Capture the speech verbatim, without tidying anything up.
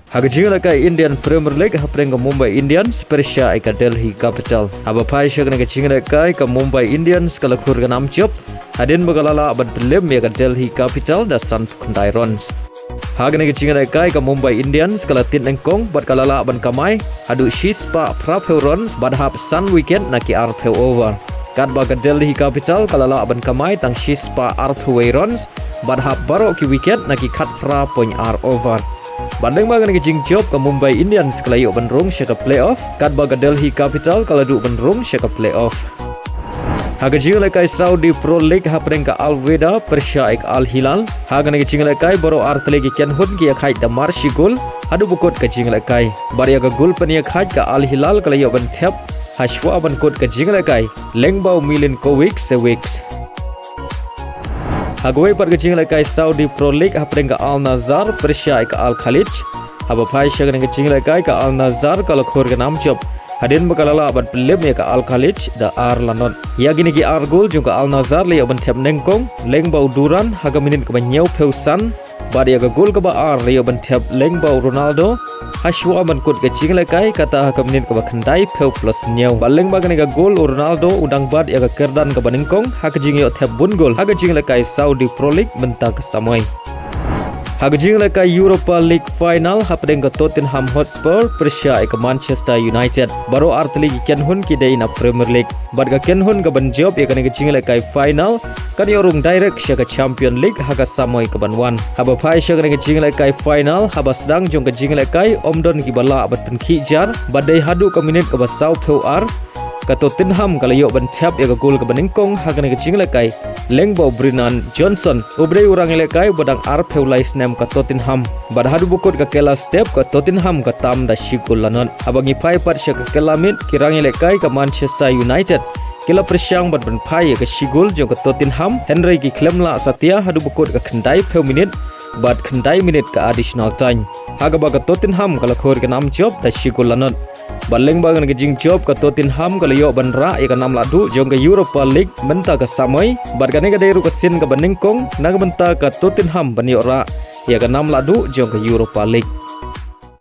Ha ka jingïalehkai Indian Premier League hapdeng ka Mumbai Indians pyrshah ïa ka Delhi Capital. Haba phai sha kane ka jingïalehkai ka Mumbai Indians ka la khur ka nam jop hadien ba ka la lah ban pynlip ïa ka Delhi Capital da sanphew khyndai runs. Ha kane ka jingïalehkai ka Mumbai Indians ka la tied nyngkong bad ka la lah ban kamai haduh shispah phraphew runs bad hap san wicket na ki arphew over. Katba ka Delhi Capital ka la lah ban kamai tang shispah arphew wei runs bad hap baroh ki wicket na ki khatphra point ar over. Bad lyngba kane ka jingjop ka Mumbai Indians ka la ïoh ban rung sha ka playoff, katba ka Delhi Capital ka la duh ban rung sha ka playoff. Ha ka jingïalehkai Saudi Pro League hapdeng ka Al Wehda pyrshah ïa ka Al Hilal. Ha kane ka jingïalehkai baroh ar tylli ki kynhun ki ïakhaid da mar shi gol haduh ba kut ka jingïalehkai. Bad ïa ka gol pynïakhaid ka Al Hilal ka la ïoh ban thep ha shuwa ban kut ka jingïalehkai lyngba u Milinkovic Savic. Ha kawei pat ka jingïalehkai Saudi Pro League hapdeng ka Al Nassr pyrshah ïa ka Al Khaleej. Haba phai sha kane ka jingïalehkai ka Al Nassr ka la khur ka nam jop hadien ba ka la lah ban pynlip ïa ka Al Khaleej da ar la not. Ïa kine ki ar gol jong ka Al Nassr la ïoh ban thep nyngkong lyngba u Duran ha ka minit kaba hynñiewphew san. Bad ïa ka gol kaba ar la ïoh ban thep lyngba u Ronaldo ha shuwa ban kut ka jingïalehkai, kata ha ka minit kaba khyndaiphew plus hynñiew. Bad lyngba kane ka gol u Ronaldo u dang bat ïa ka kyrdan kaba nyngkong ha ka jingïoh thep bun gol ha ka jingïalehkai Saudi Pro League mynta ka samoi. Ha ka jingïalehkai Europa League final hapdeng ka Tottenham Hotspur pyrshah ïa ka Manchester United. Baroh ar tylli ki kynhun ki dei na Premier League. Bad ka kynhun kaban jop ïa kane ka jingïalehkai final kan ïoh rung direct sha ka Champion League ha ka samoi kaban wan. Haba phai sha kane ka jingïalehkai final, haba sdang jong ka jingïalehkai ym don kiba lah ban pynkhih jar bad dei haduh ka minit kaba sawphew ar ka Tottenham ka la ïoh ban thep ïa ka gol kaba nyngkong ha kane ka jingïalehkai lyngba u Brennan Johnson, uba dei u rangïalehkai uba dang arphew lai snem ka Tottenham. Bad haduh ba kut ka kylla step ka Tottenham ka tam da shi gol la not. Haba ngi phai pat sha ka kylla miet, ki rangïalehkai ka Manchester United ki la pyrshang ban pynphai ïa ka shi gol jong ka Tottenham, hynrei ki khlem lah satia haduh ba kut ka khyndaiphew minit bad khyndai minit ka additional time, ha kaba ka Tottenham ka la khur ka nam jop da shi gol la not. Bad lyngba kane ka jingjop ka Tottenham ka la ïoh ban rah ïa ka nam lahduh jong ka Europa League mynta ka samoi. Bad kane ka dei ruh ka sien kaba nyngkong na ka bynta ka Tottenham ban ïoh rah ïa ka nam lahduh jong ka Europa League.